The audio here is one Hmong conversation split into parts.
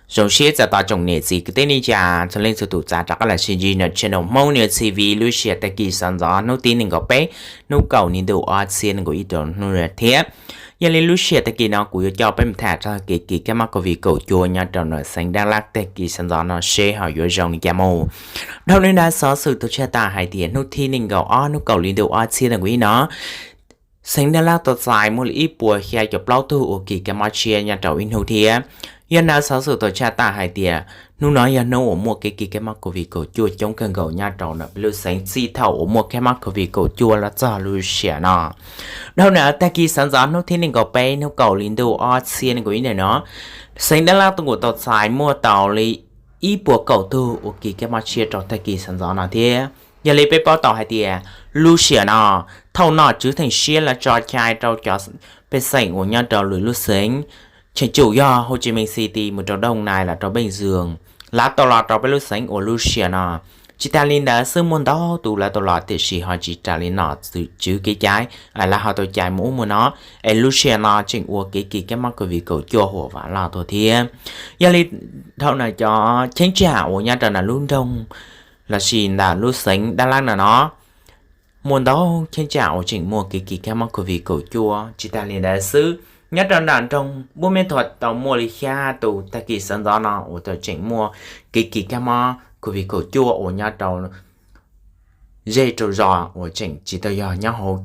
Zoo siab txais tos tsoom niam txiv kwv tij neej tsa txhua leej txhua tus txav rov qab los sib ntsib ntawm channel Hmoob News T V lub sij hawm tag kis sawv ntxov hnub tim nees nkaum peb hnub kaum hli ntuj ob txhiab nees nkaum ib rau hnub no thiab. Yog li lub sij hawm tag kis no kuv yuav coj peb mus tham txog kev kis kab mob COVID kaum cuaj nyob rau ntawm xeev Dab Lab tag kis sawv ntxov no seb ho yuav zoo li cas mus. Dhau ntawd xov xwm tau tshaj tawm hais tias hnub tim nees nkaum ob hnub kaum hli ntuj ob txhiab nees nkaum ib no xeev Dab Lab tau txais muaj li ib puas xya caum plaub tug uas kis kab mob tshiab nyob rau ib hnub thiab. Yog ntawd xov xwm tau tshaj tawm hais tias hnub no yog hnub uas muaj kev kis kab mob COVID kaum cuaj coob kawg nkaus nyob rau ntawm peb lub xeev txij thaum uas muaj kab mob COVID kaum cuaj los txog lub sij hawm no. Dhau ntawd tag kis sawv ntxov hnub tim nees nkaum peb hnub kaum hli ntuj ob txhiab nees nkaum ib ntawm no xeev Dab Lab tuaj kuj tau txais muaj tau li ib puas kaum tug uas kis kab mob tshiab rau tag kis sawv ntxov no thiab. Yog li peb paub tau hais tias lub sij hawm no thaum nom tswv theem siab lawv tso cai rau cov pej xeem uas nyob rau lwm lub xeev, tseem tsum yog Ho Chi Minh City mus rau Doo Nai los rau Pej Zws, lawv tau los rau peb lub xeev uas lub sij hawm no. Tsis tas li ntawd xwb muaj ntau tus lawv tau los tiam sis ho tsis raws li nom tswv kev cai, lawv ho tau cai mus ub mus no, es lub sij hawm no tseem ua kev kis kab mob COVID kaum cuaj huam vam loj tuaj thiab. Yog li dhau ntawd cov cheeb tsam uas nyob rau ntawm lub nroog lossis ntawm lub xeev Dab Lab no no muaj ntau cheeb tsam uas tseem muaj kev kis kab mob COVID kaum cuaj. Tsis tas li ntawd xwb, nyob rau ntawm nroog Npuj Meb Thuam tau muaj li xya tus tag kis sawv ntxov no uas tau tseem muaj kev kis kab mob COVID kaum cuaj uas nyob rau zej rau zos uas tseem tsis tau yog nyob hauv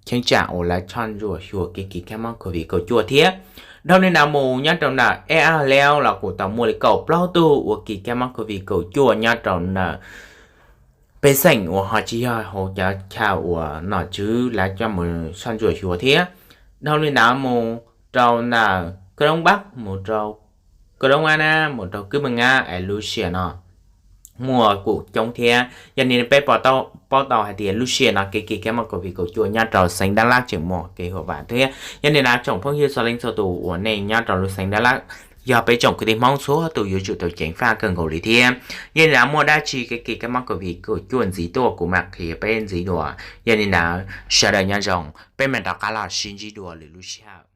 cheeb tsam uas lawv tshoj ntsuam xyuas kev kis kab mob COVID kaum cuaj thiab. Dhau ntawd mus nyob rau ntawm Eb Ab Lev los kuj tau muaj li kaum plaub tug uas kis kab mob COVID kaum cuaj nyob rau ntawm pej xeem uas ho tsis yog hauv cov chaw uas nom tswv lawv coj mus tshoj ntsuam xyuas thiab. Dhau ntawd mus rau ntawm Kab Loob Pab mus rau Kab Loob Ab Nab mus rau Kub Paj Ngab es lub sij hawm no muaj kuj coob thiab. Yog li peb paub tau hais tias lub sij hawm no kev kis kab mob COVID kaum cuaj nyob rau xeev Dab Lab tseem muaj kev huam vam thiab. Yog li ntawd tsoom phooj ywg txhua leej txhua tus uas nej nyob rau lub xeev Dab Lab, yog peb tsoom kwv tij Hmoob txhua tus yuav tsum tau ceev faj kawg nkaus li thiab. Yog li ntawd muaj dab tsi kev kis kab mob COVID kaum cuaj ntxiv tuaj kuv mam qhia peb ntxiv dua. Yog li ntawd sawv daws nyob zoo, peb mam rov qab los sib ntsib dua lwm lub sij hawm.